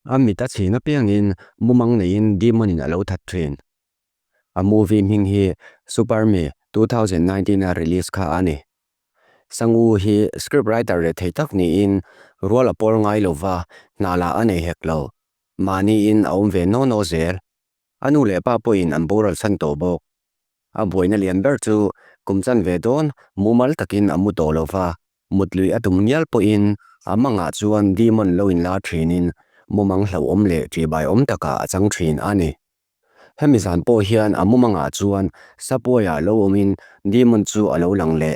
A mit a chhin apiangin mumang neiin demon in a lo that thin. A movie hming hi Super Me 2019 a release kha a ni. Sang-woo hi script writer rethei tak niin rual a pawl ngai lova hna lah a nei hek lo. Mahniin a awm ve naw naw zel. A nu leh pa pawhin an boral chhan tawh bawk. A buaina lian ber chu kum chan ve dawn mumal takin a mu tawh lova, mut lui a tum ngial pawhin a mangah chuan demon lo inlar thinin mumang hlauhawm leh ṭihbaiawm takah a chang thin a ni. Hemi zan pawh hian a mumangah chuan Sapuaiah lo awmin demon chu a lo lang leh.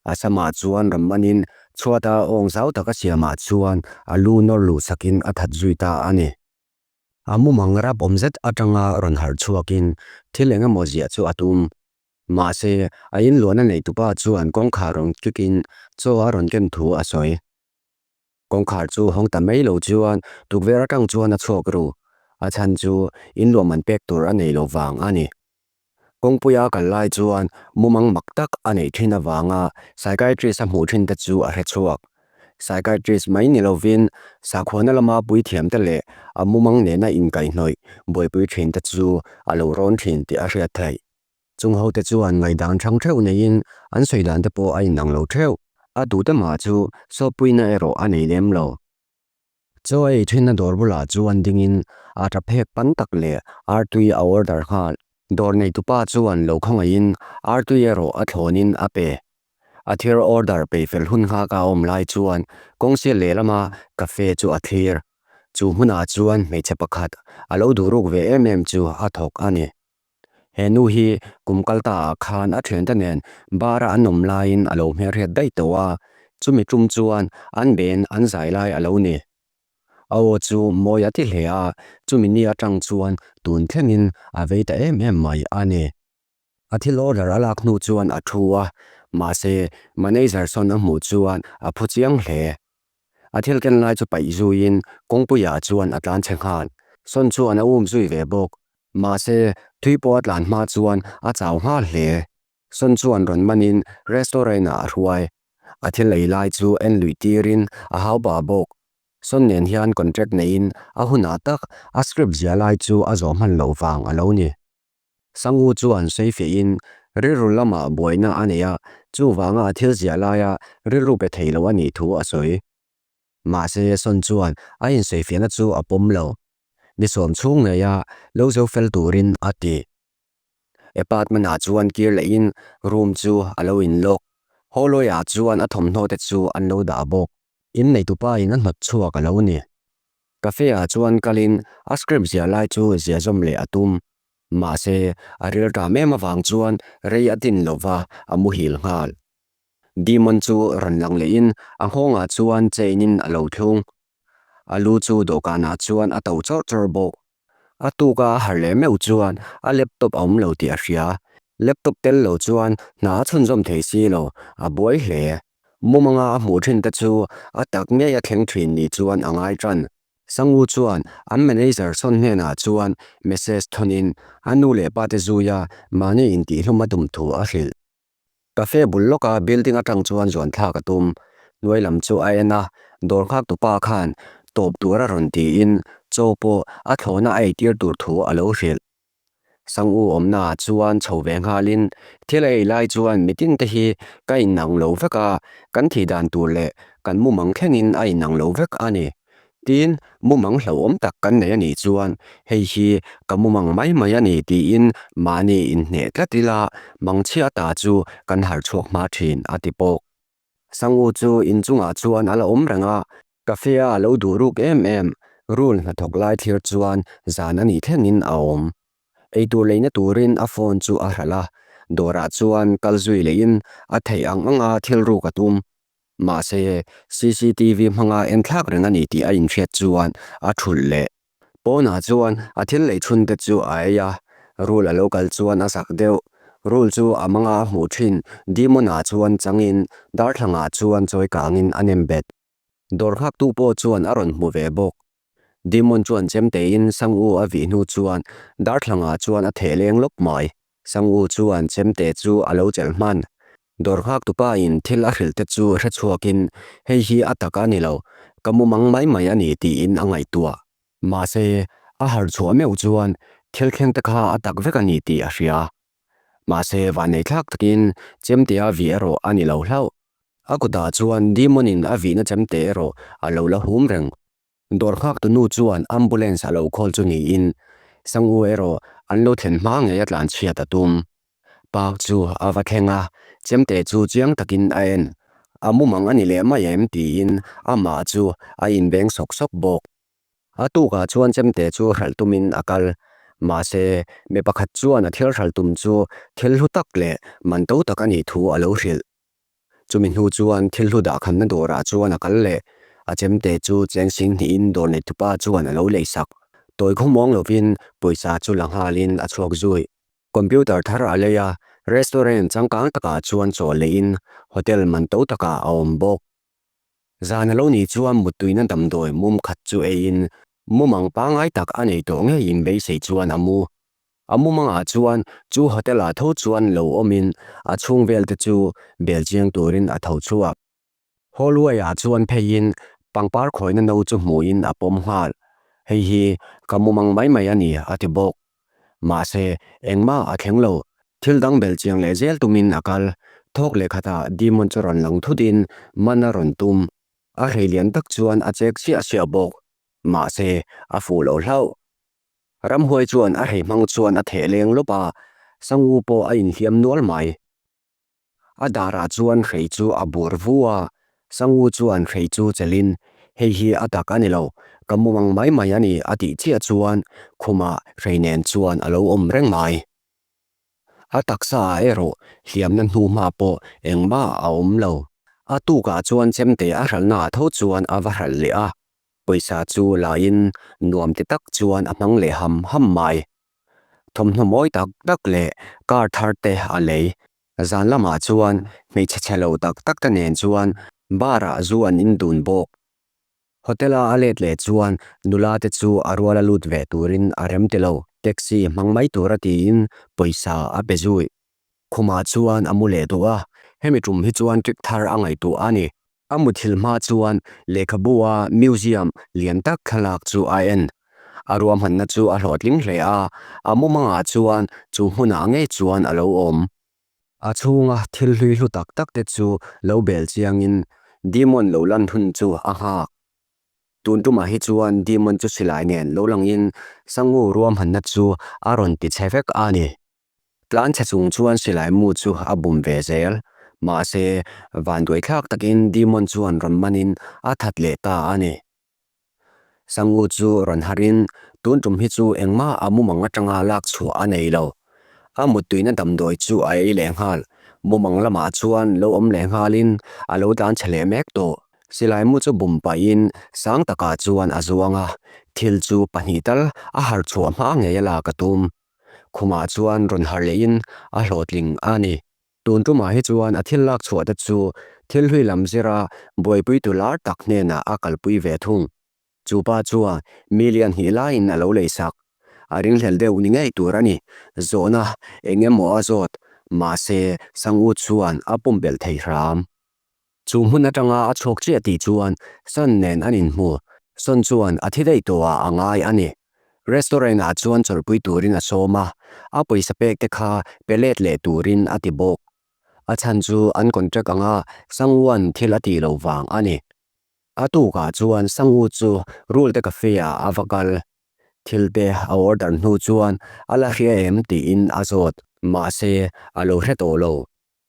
A samah chuan rawn manin chhuata awng zau taka siamah chuan a lu nawr luh sakin a that zui ta a ni. A mumang rap awm zet atanga rawn harh chhuakin thil eng emaw ziah chu a tum. Mahse, a inluahna neitupa chuan kawngkhar rawn kikin chaw a rawn ken thu a sawi. Kawngkhar chu hawng ta mai lo chuan tukverh atang chuan a chhuak ru. A chhan chu inluah man pek tur a nei lo vang a ni. Kawngpuia kal lai chuan mumang mak tak a neih thin avanga psychiatrist a hmuh thin te chu a hre chhuak. Psychiatrist mai ni lovin sakhuana lama puithiam te leh a mumang nena inkaihhnawih buaipui thin te chu a lo rawn thin tih a hriat theih. Chung hote chuan ngaihdan hrang theuh neiin an sawi dan te pawh a inang lo theuh. A tute mah chu sawppuina erawh a nei lem lo. Chaw a ei thinna dawr bulah chuan dingin a tha phek pan tak leh artui a order nghal. Dawr neitupa chuan lo khawngaihin artui erawh a thlawnin a pe. A thil order peihfel hun nghak a awm lai chuan kawngsial lehlama cafe chu a thlir. Chu hmunah chuan hmeichhe pakhat a lo duh ruk ve em em chu a thawk a ni. He nu hi kum kal ta ah khan a thiante nen bar a an awm laiin a lo hmelhriat daih tawh a, chumi tum chuan an ben an zai lai a lo ni. A aw chu mawi a ti hle a, chumi ni atang chuan tun thlengin a vei ta em em mai a ni. A thil order a lak hnu chuan a thu a, mahse manager sawn a hmuh chuan a phu chiang hle. A thil ken lai chu paih zuiin kawngpuiah chuan a tlan chhe nghal. Sawn chuan a um zui ve bawk. Mahse, thui pawh a tlan hma chuan a chau nghal hle. Sawn chuan rawn manin restaurant ah a hruai. A thil ei lai chu en luih tirin a hau pah bawk. Sawn nen hian contract neiin a hunah tak a script ziah lai chu a zawh hman loh vang a lo ni. Sangu chuan sawifiahin rilru lamah buaina a nei a, chuvanga a thil ziah laia rilru pe thei lo a nih thu a sawi. Mahse, Son chuan a insawifiahna chu a pawm lo. Ni sawm chhung ngeia lo zo fel turin a ti. Apartment-ah chuan kir lehin room chu a lo inlawk. Hallway-ah chuan a thawmhnaw te chu an lo dah bawk. In neitupa in a hnawt chhuak a lo ni. Cafe-ah chuan kalin a script ziah lai chu ziah zawm leh a tum. Mahse, a rilṭam em avang chuan rei a din lo va, a muhil nghal. Demon chu rawn lang lehin a nghawngah chuan chain-in a lo thlung. A lu chu dawhkanah chuan a to chawrh chawrh bawk. A tuka a harh leh meuh chuan a laptop a awm lo tih a hria. Laptop tel lo chuan hna a chhunzawm thei si lo, a buai hle. Mumanga a hmuh thin te chu a tak ngei a thleng thin ni chuan a ngai tan. Sangu chuan an manager sawn hnenah chuan message thawnin a nu leh pa te zuia mahni intihhlum a tum thu a hrilh. Cafe bul lawka building atang chuan zuan thlak a tum. Hnuai lam chu a en a, dawr nghak tupa khan tawp tur a rawn tiin chaw pawh a thlawhna a eitir tur thu a lo hrilh. Sangu awmna ah chuan chho ve nghalin thil a ei lai chuan mitin te hi ka inang lo vek a, kan thih dan tur leh kan mumang thlengin a inang lo vek a ni. Tin, mumang hlauhawm tak kan nei a nih chuan hei hi ka mumang mai mai a ni tiin mahni inhneh tlat ila mangchhia ta chu kan harh chhuak hma thin a ti bawk. Sangu chu in chungah chuan a la awm reng a, cafe-a a lo duh ruk em em, rul hnathawk lai thlir chuan zan a nih thlengin a awm. Eitur leina turin a phone chu a hralh a, dawrah chuan kal zui lehin a theih ang anga thil ruk a tum. Mahse, cctv hmanga en thlak reng a ni tih a inhriat chuan a thulh leh. Pawnah chuan a thil lei chhun te chu a ei a, rul a lo kal chuan a zak deuh. Rul chu a manga a hmuh thin Demon-ah chuan changin darthlangah chuan chawi kangin a nem bet. Dawr nghaktu pawh chuan a rawn hmu ve bawk. Demon chuan chemteiin Sangu a vih hnu chuan darthlangah chuan a theh leng lawp mai. Sangu chuan chemte chu a lo chelh hman. Dawr nghak tupa in thil a hrilh te chu hre chhuakin hei hi a tak a ni lo, ka mumang mai mai a ni tiin a ngaihtuah. Mahse, a harh chhuah meuh chuan thil thleng te kha a tak vek a ni tih a hria. Mahse, vanneihthlak takin chemtea vih erawh a ni lo hlauh. A kutah chuan Demon-in a vihna chemte erawh a lo la hum reng. Dawr nghaktu nu chuan ambulance a lo call chu niin Sangu erawh an lo thlen hma ngei a tlanchhiat a tum. Park chu a va thleng a, chemte chu chiang takin a en. A mumang a ni leh mai em tiin amah chu a inbeng sawk sawk bawk. A tukah chuan chemte chu hralh tumin a kal. Mahse, mi pakhat chuan a thil hralh tum chu thil hlu tak leh man to tak a nih thu a lo hrilh. Chumi hnu chuan thil hlu dahkhanna dawrah chuan a kal leh a chemte chu cheng sing hnihin dawr neitupa chuan a lo leisak. Tawi khawmuang lovin pawisa chu la nghalin a chhuak zui. Computer thar a lei a, restaurant changkang takah chuan chaw leiin hotel man to takah a awm bawk. Zan a lo nih chuan muttuina damdawi mum khat chu eiin mumang pangngai tak a nei tawh ngeiin beisei chuan a mu. A mumangah chuan chu hotel ah tho chuan lo awmin a chhung vel te chu bel chiang turin a tho chhuak. Hallway ah chuan pheiin pangpar khawihna no chu hmuhin a pawm nghal. Hei hi ka mumang mai mai a ni a ti bawk. Mahse engmah a thleng lo. Thil dang bel chiang leh zel tumin a kal. Thawk leh khatah Demon chu rawn lang thutin man a rawn tum. A hrei lian tak chuan a chek siah siah bawk. Mahse a fuh lo hlauh. Ramhuai chuan a hrei hmang chuan a theh leng lawp a, Sangu pawh a inhliam nual mai. A darah chuan hrei chu a bur vu a, Sangu chuan hrei chu chelhin, Hei hi a tak a ni lo, ka mumang mai mai a ni a tih chiah chuan khumah hrei nen chuan a lo awm reng mai. A taksa ah erawh hliamna hnu hma pawh engmah a awm lo. A tukah chuan chemte a hralhna ah tho chuan a va hralh leh a, Pawisa chu lain nuam ti tak chuan a hmang leh ham ham mai. Thawmhnaw mawi tak tak leh car thar te a lei. Zan lamah chuan hmeichhe chhe lo tak tak te nen chuan bar ah zu an in dun bawk. Hotel a a let leh chuan nula te chu a rual a lut ve turin a rem ti lo. Taxi hmang mai tura tiin pawisa a pe zui. Khumah chuan a mu leh duh a, hemi tum hi chuan trick thar a ngaihtuah a ni. A muthilh hma chuan lehkhabu a museum lian tak thlalak chu a en. A ruahmanna chu a hlawhtling hle a, a mumangah chuan chu hmunah ngei chuan a lo awm. A chhunga thil hlui hlu tak tak te chu lo bel chiangin Demon lo lan hun chu a nghak. Tun tumah hi chuan Demon chu silai nen lo langin Sangu ruahmanna chu a rawn ti chhe vek a ni. Tlan chhe chung chuan silai mu chu a bum ve zel. Mahse, vanduaithlak takin Demon chuan rawn manin a that leh ta a ni. Sangu chu rawn harin tun tum hi chu engmah a mumang atanga lak chhuah a nei lo. A muttuina damdawi chu a ei leh nghal. Mumang lamah chuan lo awm leh nghalin a lo tlan chhe leh mek tawh. Silai mu chu bum pahin sang takah chuan a zuang a, thil chu pahnih tal a harh chhuah hma ngei a lak a tum. Khumah chuan rawn harh lehin a hlawhtling a ni. Tun tumah hi chuan a thil lak chhuah te chu thil hlui lam zira buaipuitu lar tak hnenah a kalpui ve thung. Chu pa chuan million hnih laiin a lo leisak. A ringhlel deuh ni ngei tur a ni. Zawhna eng emaw a zawt, mahse Sangu chuan a pumpelh thei hram. Chu hmun atanga a chhuak chiah tih chuan Son nen an inhmu. Son chuan a thi daih tawhah a ngai a ni. Restaurant ah chuan chawlhpui turin a sawm a, a pawisa pek te kha pe let leh turin a ti bawk. A chhan chu an contract anga Sangwan thil a tih loh vang a ni. A tukah chuan Sangu chu Rulte Cafe ah a va kal. Thil te a order hnu chuan a la hria em tiin a zawt. Mahse, a lo hre tawh lo.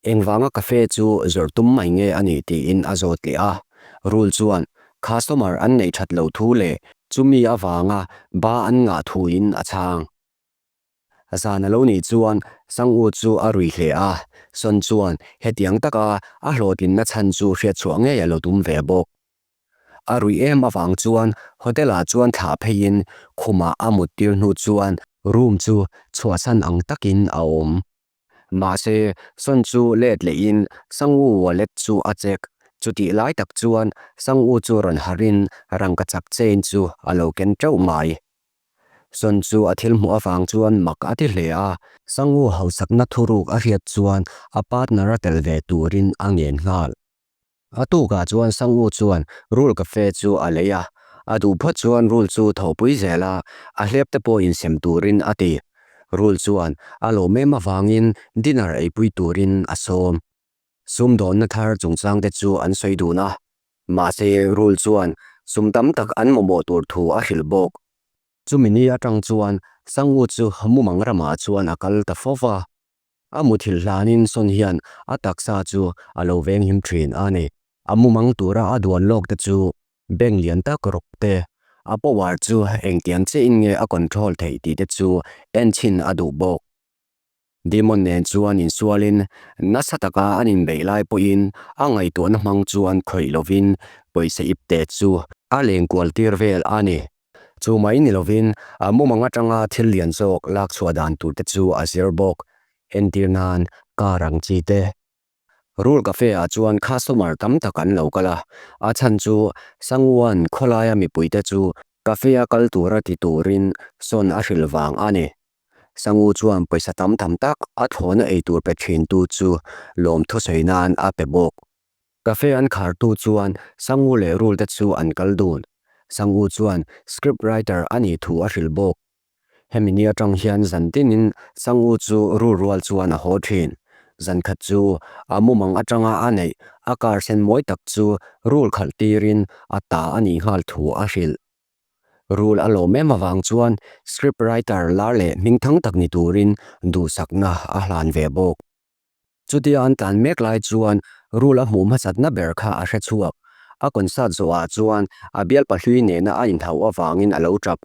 Engvanga cafe chu zawrh tum mai nge a nih tiin a zawt leh a. Rul chuan customer an neih that loh thu leh chumi avanga ba an ngah thuin a chhang. Zan a lo nih chuan Sangu chu a rui hle a, Son chuan hetiang taka a hlawhtlinna chhan chu hriatchhuah ngei a lo tum ve bawk. A ruih em avang chuan hotel ah chuan thlah pheiin khumah a mut tir hnu chuan room chu chhuahsan ang takin a awm. Mahse, Son chu let lehin Sangwoo wallet chu a check. Chutih lai tak chuan Sangwoo chu rawn harhin rangkachak chain chu a lo ken teuh mai. Son chu a thil hmuh avang chuan mak a ti hle a. Sangwoo hausakna thuruk a hriat chuan a partner a tel ve turin a ngen nghal. A tukah chuan Sangwoo chuan Rul Cafe chu a lei a. A duh phawt chuan Rul chu thawhpui zel a, a hlep te pawh insem turin a ti. Rul chuan a lawm em avangin dinner eipui turin a sawm. Sumdawnna thar chungchang te chu an sawi dun a, mahse Rul chuan sum tam tak an mamawh tur thu a hrilh bawk. Chumi ni atang chuan Sangu chu mumang ramah chuan a kal ta fo va. A muthilh hlanin sawn hian a taksa chu a lo venghim thin a ni. A mumang tura a duan lawk te chu bank lian tak rawk te, a power chu engtiang chiahin nge a control theih tih te chu en chhin a duh bawk. Demon nen chuan insualin nasa taka an inbeih lai pawhin a ngaihtuahna hmang chuan khawih lovin pawisa ip te chu a lengkual tir vel a ni. Chu mai ni lovin a mumang atanga thil lian zawk lak chhuah dan tur te chu a zir bawk. Entir nan car ang chi te. Rul Cafe ah chuan customer tam tak an lo kal a, a chhan chu Sangwan khawlaia mipuite chu cafe a kal tura ti turin sawn a hrilh vang a ni. Sangu chuan pawisa tam tham tak a thlawhna eitur pe thintu chu lawmthu sawi nan a pe bawk. Cafe an khartu chuan Sangu leh Rul te chu an kal dun. Sangu chuan script writer a nih thu a hrilh bawk. Hemi ni atang hian zan tinin Sangu chu Rul rual chuan a haw thin. Zan khat chu a mumang atanga a neih a car sen mawi tak chu Rul khalh tirin a ta a nih nghal thu a hrilh. Rul a lawm em avang chuan script writer lar leh hmingthang tak ni turin duhsakna a hlan ve bawk. Chutia an tlan mek lai chuan Rul a hmuh hmasatna ber kha a hre chhuak. A concert zawhah chuan a bialpa hlui nena a inhauh avangin a lo tap.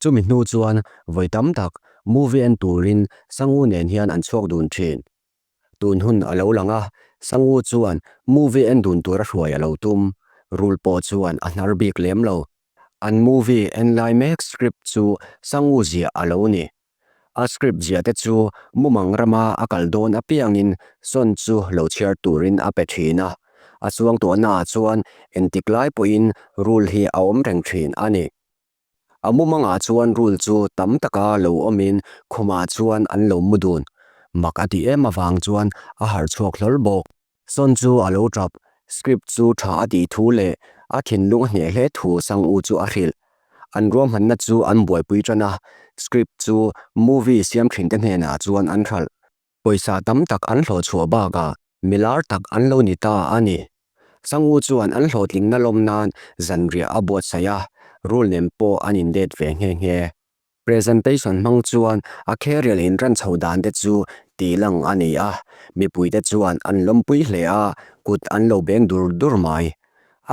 Chumi hnu chuan vawi tam tak movie en turin Sangu nen hian an chhuak dun thin. Tun hun a lo lang a, Sangu chuan movie en dun tura hruai a lo tum. Rul pawh chuan a hnar bik lem lo. An movie en lai mek script chu Sangu ziah a lo ni. A script ziah te chu mumang rama a kal dawn apiangin sawn chu lo chhiar turin a pe thin a, a chuang tuahnaah chuan engtik lai pawhin rul hi a awm reng thin a ni. A mumangah chuan rul chu tam taka lo awmin khumah chuan an lo mu dun. Mak a tih em avang chuan a harh chhuak hlawl bawk. Sawn chu a lo tap, script chu tha a tih thu leh a thinlung a hneh hle thu Sang U chu a hrilh. An ruahmanna chu an buaipui tan a, script chu movie siam thinte hnenah chuan an hralh. Pawisa tam tak an hlawh chhuah bakah milar tak an lo ni ta a ni. Sang U chuan an hlawhtlingna lawm nan zanriah a buatsaih a, rul nen pawh an inlet ve nghe nghe. Presentation hmang chuan a career inran chho dan te chu tih lang a ni a, mipuite chuan an lawmpui hle a, kut an lo beng dur dur mai.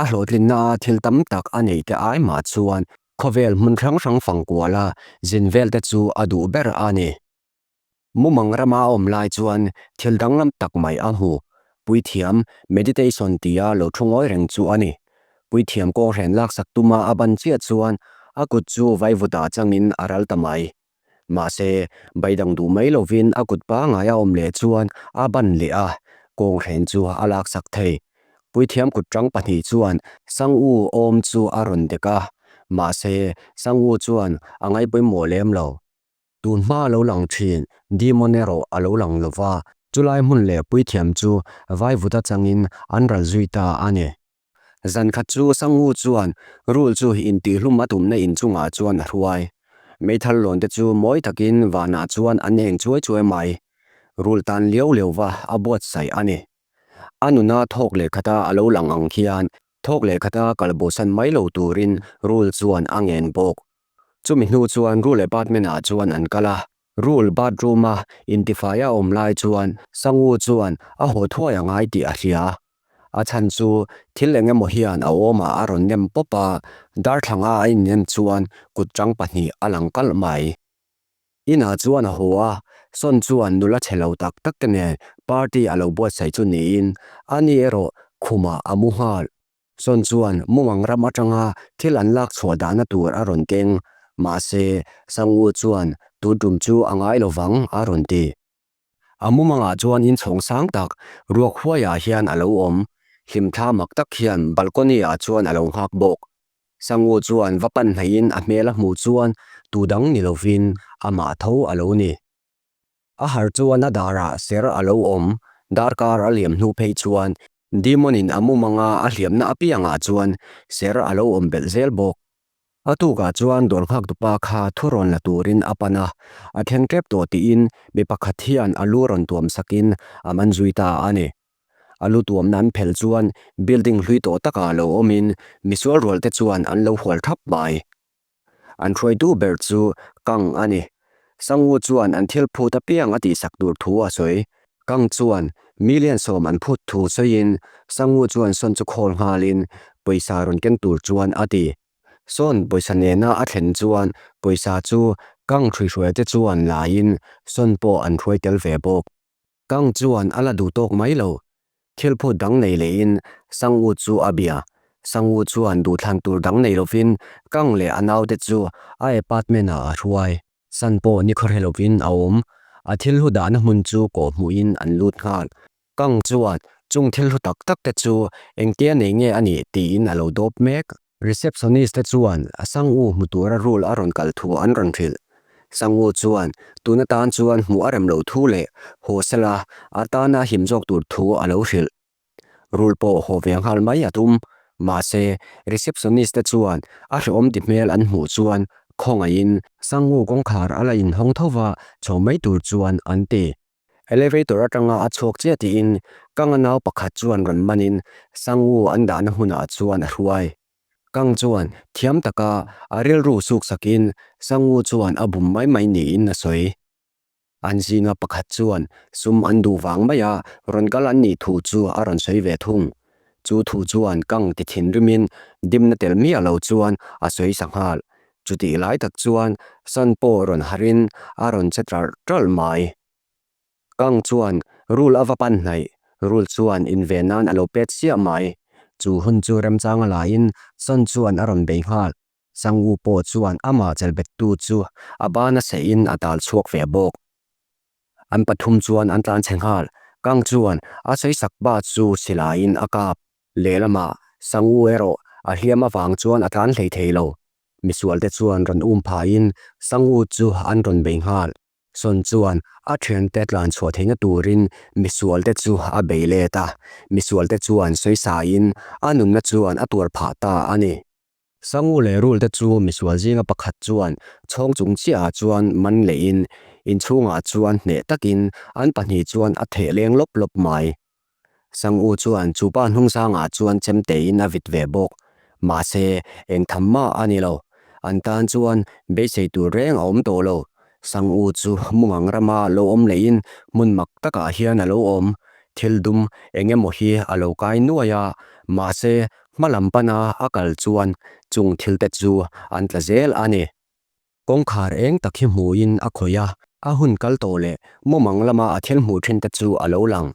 A hlawhtlinna a thil tam tak a neih te ai mah chuan khawvel hmun hrang hrang fangkual a zin vel te chu a duh ber a ni. Mumang rama a awm lai chuan thil danglam tak mai a hmu. Puithiam, meditation tia lo thu ngawi reng chu a ni. Puithiam kawnghren laksak tuma a ban chiah chuan a kut chu vaivutah changin a ral ta mai. Mahse, baidang duh mai lovin a kut pangngai a awm leh chuan a ban leh a, kawnghren chu a laksak thei. Puithiam kut tang pahnih chuan Sangu awm chu a rawn dek a, mahse, Sangu chuan a ngaihpawimawh lem lo. Tun hma a lo lang thin, Demon erawh a lo lang lo va, chulai hmun leh puithiam chu vaivut atangin an ral zui ta a ni. Zan khat chu Sangu chuan Rul chu intihhlum a tumna inchungah chuan a hruai. Meithal lawn te chu mawi takin vanah chuan an eng chuai chuai mai. Rul tan liau liau va a buatsaih a ni. A nuna thawk leh khata a lo lang ang khian thawk leh khata kalbosan mai lo turin Rul chuan a ngen bawk. Chumi hnu chuan Rule apartment-ah chuan an kal a, Rule bathroom-a intifai a awm lai chuan Sangu chuan a haw thuai a ngai tih a hria. A chhan chu thil eng emaw hian a awmah a rawn nem pawp a, darthlanga a innem chuan kut chang pahnih a lang kalh mai. Inah chuan a haw a, Son chuan nula chhe lo tak tak te nen party a lo buatsaih chu niin ani erawh khumah a mu nghal. Sawn chuan mumang ram atanga thil an lak chhuah dahna tur a rawn keng. Mahse, Sangu chuan tun tum chu a ngai lo vang a rawn ti. A mumangah chuan inchhawng sang tak ruak huaiah hian a lo awm. Hlimthla mak tak hian balcony ah chuan a lo nghak bawk. Sangu chuan va pan hnaihin a hmel a hmuh chuan tu dang ni lovin amah tho a lo ni. A har chuan a darah ser a lo awm, darkar a liam hnu phei chuan Demon in a mumanga a hliamna apiangah chuan ser a lo awm belh zel bawk. A tukah chuan dawr nghaktupa kha thu rawn la turin a pan a, a thleng tep tawh tiin mi pakhat hian a lu rawn tuam sakin a man zui ta a ni. A lu tuamna an phelh chuan building hlui tawh takah lo awmin misual rualte chuan an lo hual thap mai. An hruaitu ber chu Kang a ni. Sangwu chuan an thil phut apiang a tihsak tur thu a sawi. Kang chuan million 10 an phut thu sawiin Sangwu chuan sawn chu khawl nghalin pawisa rawn ken tur chuan a ti. Sawn pawisa nena a thlen chuan pawisa chu Kang hruihruaite chuan laiin sawn pawh an hruai tel ve bawk. Kang chuan a la duh tawk mai lo. Thil phut dang nei lehin Sangwu chu a bia. Sangwu chuan duhthlan tur dang nei lovin Kang leh a naute chu a apartment ah a hruai. San pawh ni khawhre lovin a awm. A thil hlu dahna hmun chu kawh hmuhin an lut nghal. Kang chuan chung thil hlu tak tak te chu engtia nei nge a nih tiin a lo dawp mek. Receptionist te chuan Sangwu hmu tura rule a rawn kal thu an rawn hrilh. Sangwu chuan tun atan chuan hmuh a rem lo thu leh haw sela a tana him zawk tur thu a lo hrilh. Rule pawh haw ve nghal mai a tum. Mahse, receptionist te chuan a hrehawm ti hmel an hmuh chuan khawngaihin Sangwu kawngkhar a la inhawng tho va chho mai tur chuan an ti. Elevator atanga a chhuak chiah tiin Kang a nau pakhat chuan rawn manin Sangwu an dahna hmunah chuan a hruai. Kang chuan thiam taka a rilru suk sakin Sangwu chuan a bum mai mai niin a sawi. An zinga pakhat chuan sum an duh vang maia rawn kal an nih thu chu a rawn sawi ve thung. Chu thu chuan Kang ti thinrimin dimna tel miah lo chuan a sawi sa nghal. Chutih lai tak chuan San pawh rawn harhin a rawn che ṭalh ṭalh mai. Kang chuan rul a va pan hnaih, rul chuan inven nan a lo pet siah mai. Chu hun chu remchanga laiin San chuan a rawn bei nghal. Sangwu pawh chuan amah chelbettu chu a bana seihin a tal chhuak ve bawk. An pathum chuan an tlan chhe nghal. Kang chuan a sawisak pa chu silaiin a kap. Lehlamah Sangwu erawh a hliam avang chuan a tlan hlei thei lo. Misualte chuan rawn um phaiin Sangwu chu an rawn bei nghal. Sawn chuan a thiante tlan chhuah theihna turin misualte chu a bei let a, misualte chuan sawisaiin a nunna chuan a tuar phah ta a ni. Sangu leh Rulte chu misual zinga pakhat chuan chhawng chung chiahah chuan man lehin inchhungah chuan hneh takin an pahnih chuan a theh leng lawp lawp mai. Sangu chuan chu pa hnung sangah chuan chemtein a vit ve bawk. Mahse, eng tham mah a ni lo. An tan chuan beisei tur reng a awm tawh lo. Sangu chu mungang rama lo awm lehin hmun mak takah hian a lo awm. Thil dum eng emaw hi a lo kai nuai a, mahse hma lam pana a kal chuan chung thil te chu an tla zel a ni. Kawngkhar eng tak hi hmuhin a khawih a, a hun kal tawh leh mumang lama a thil hmuh thin te chu a lo lang.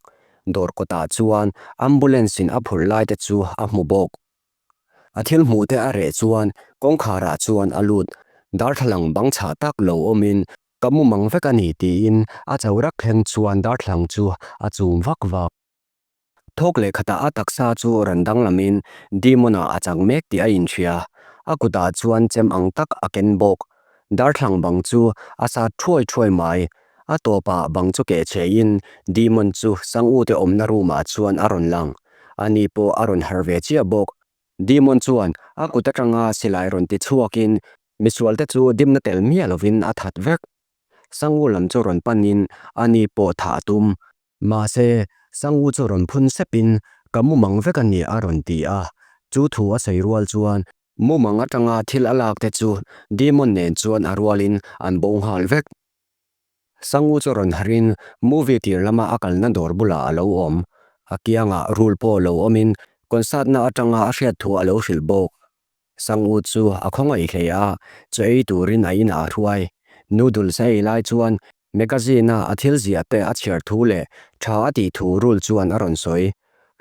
Dawr kawtah chuan ambulance in a phurh lai te chu a hmu bawk. A thil hmuh te a reh chuan kawngkhar ah chuan a lut. Darthlalang bang chhah tak lo awmin ka mumang vek a ni tiin a cho rak thleng chuan darthlalang chu a chum vak vak. Thawk leh khatah a taksa chu rawn danglamin Demon ah a chang mek tih a inhria. A kutah chuan chem ang tak a ken bawk. Darthlalang bang chu a sat thuai thuai mai. A tawpah bang chu keh chhein Demon chu Sangute awmna room ah chuan a rawn lang. Ani pawh a rawn harh ve chiah bawk. Demon chuan a kut atanga silai rawn ti chhuakin misualte chu dimna tel miah lovin a that vek. Sangu lam chu rawn panin ani pawh thah a tum. Mahse, Sangu chu rawn phun sepin ka mumang vek a ni a rawn ti a. Chu thu a sawi rual chuan mumang atanga thil a lak te chu Demon nen chuan a rualin an bo nghal vek. Sangu chu rawn harhin movie tir lama a kalna dawr bulah a lo awm. A kiangah rul pawh lo awmin concert na atanga a hriat thu a lo hrilh bawk. Sangu chu a khawngaih hle a, chaw ei turin a inah a hruai. Noodles a ei lai chuan magazine a a thil ziah te a chhiar thu leh tha a tih thu rul chuan a rawn sawi.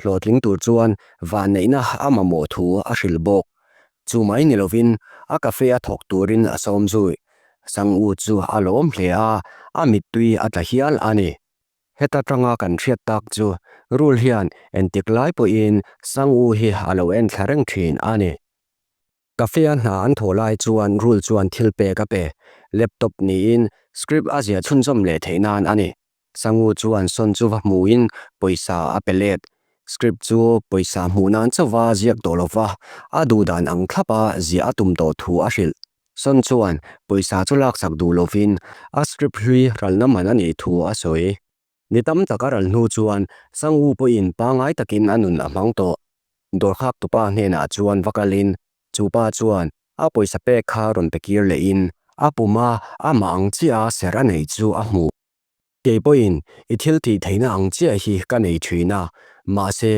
Hlawhtling tur chuan vanneihna a mamawh thu a hrilh bawk. Chu mai ni lovin a cafe a thawk turin a sawm zui. Sang-u chu a lawm hle a, a mittui a tla hial a ni. Heta tanga kan hriat tak chu rul hian entik lai pawhin Sang-u hi a lo en thla reng thin a ni. Cafe a hna an thawh lai chuan rul chuan thil pek a pe, laptop niin script a ziah chhunzawm leh theih nan a ni. Sangu chuan sawn chu va hmuhin pawisa a pe let. Script chu pawisa hmuh nan chauha ziak tawh lova a duh dan ang thlapa ziah a tum tawh thu a hrilh. Son chuan pawisa chu laksak duh lovin a script hlui ralna man a nih thu a sawi. Ni tam tak a ral hnu chuan Sangwoo pawhin pangngai takin a nun a hmang tawh. Dawrkhak tupa hnenah chuan va kalin chu pa chuan a pawisa pek kha rawn pe kir lehin a puma amah ang chiah a ser a nei chu a hmuh. Kei pawhin i thil tih theihna ang chiah hi ka nei thin a, mahse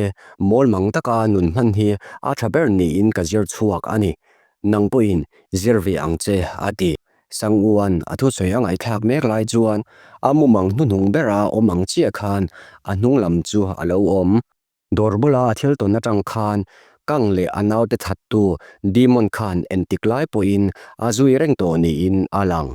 mawlmang taka nun hman hi a tha ber niin ka zir chhuak a ni. Nang pawhin zir ve ang che, a ti. Sanguan a thusawi a ngaihthlak mek lai chuan a mumang hnuhnung bera awm ang chiah khan a hnung lam chu a lo awm. Dawr bula a thil tawn atang khan Kang leh a naute thattu Demon khan entik lai pawhin a zui reng tawh niin a lang.